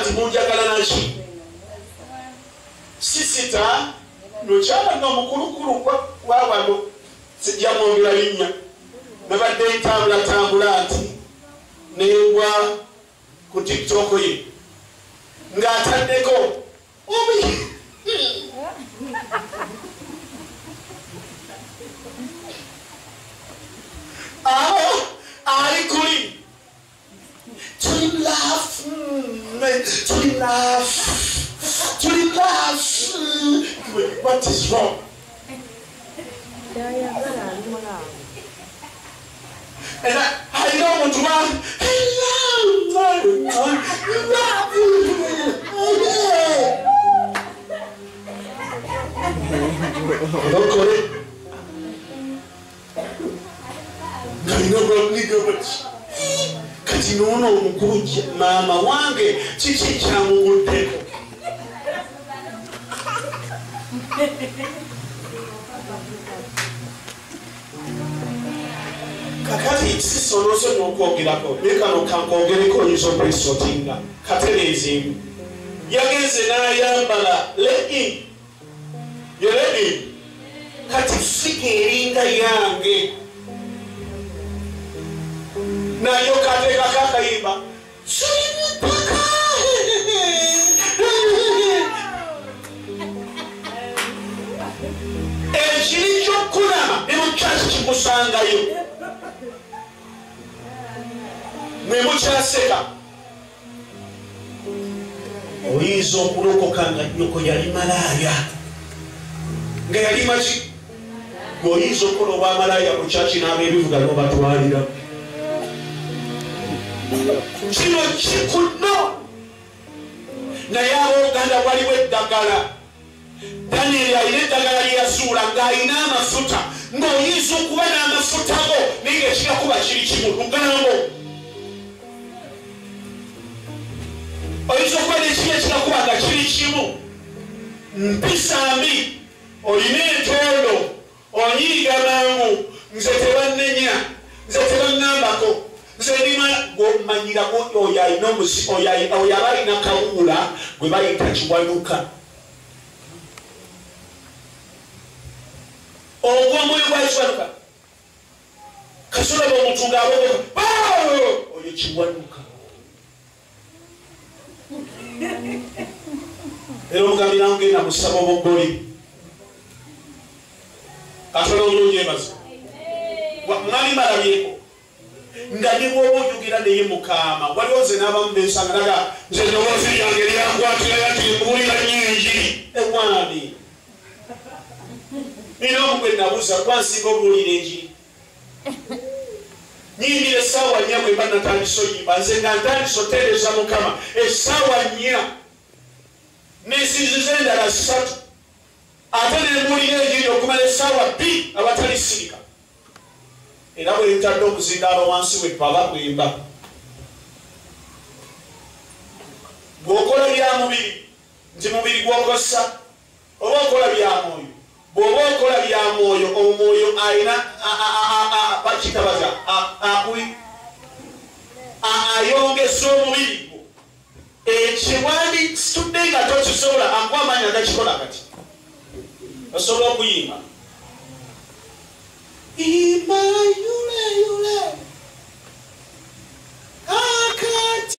nti munjagala naki sisita nokyala nga omukulukulu wawano sijja mwongera linnya nabadde ntambulatambula nti nengwa ku TikTok ye ng'ataddeko obi awo ali kuli tuli love tuli love tuli love. What is wrong? And I know what one. Kati nono omukulu maama wange kiki kyamuguddeko? Kakati sisonoso n'okwogerako naye kano kankwogereko oyinza okwesotinga katereezimu. Yagenze n'ayambala legging ye legging kati fika eringa yange n'alyoka ateekako akayimba tuli mupaka. Ekiri ky'okunama ne mu kyaki kikusangayo mwe mukyaseka. Oyinza okulokoka nga nnyoko yali malaaya nga yali maki oyinza okukola obwamalaaya ku kyaki n'abeebivuga n'obatwalira. Kino kikuno naye abooluganda waliwo eddagala. Daniel alina eddagala lye yazuula ng'alina amafuta ng'oyinza okuba n'amafuta go naye ng'ekirakuba kiri kimu lugambo. Oyinza okuba n'ekibi ekirakuba nga kiri kimu mpisa mbi olina entondo onyiiga mangu nze tebannenya nze tebaŋŋambako nze ndimala gw'omanyirako oyo alina omuzi oyo aba alina kawuula gwe bayita kiwanuka. Ogwo omwoyo gwa kiwanuka kasolaba omuntu ng'abogoka oyo kiwanuka. Era omugambira ngenda musaba obuggoli katola obulungi emaze mwali malabyeko nga ne bw'oba ojjukira naye mukaama waliwo nze n'abamu bensanga naga nze eddoboozi lyange lyankwatirayo nti mbuulira nnyo enjiri ewaani nina omu gwe nabuuza gwansinga obuulira enjiri nyimbira essaawa nnya bwe mba natandise oyimba nze nga ntandise otereeza Mukama essaawa nnya n'ensinzizo endala ssatu ate ne mbuulira enjiri okumala essaawa bbiri awatali sirika. Era bwe ntadde omuzindaalo wansi bwe paba bwemba bw'okola bya mubiri nti mubiri gw'okosa oba okola bya mwoyo bw'oba okola bya mwoyo omwoyo alina bakitabaza ayongeza omubiri gwo ekiwandi situdde nga tokisobola akuwa amaanyi agakikola kati osobola okuyimba imba yule yule akati.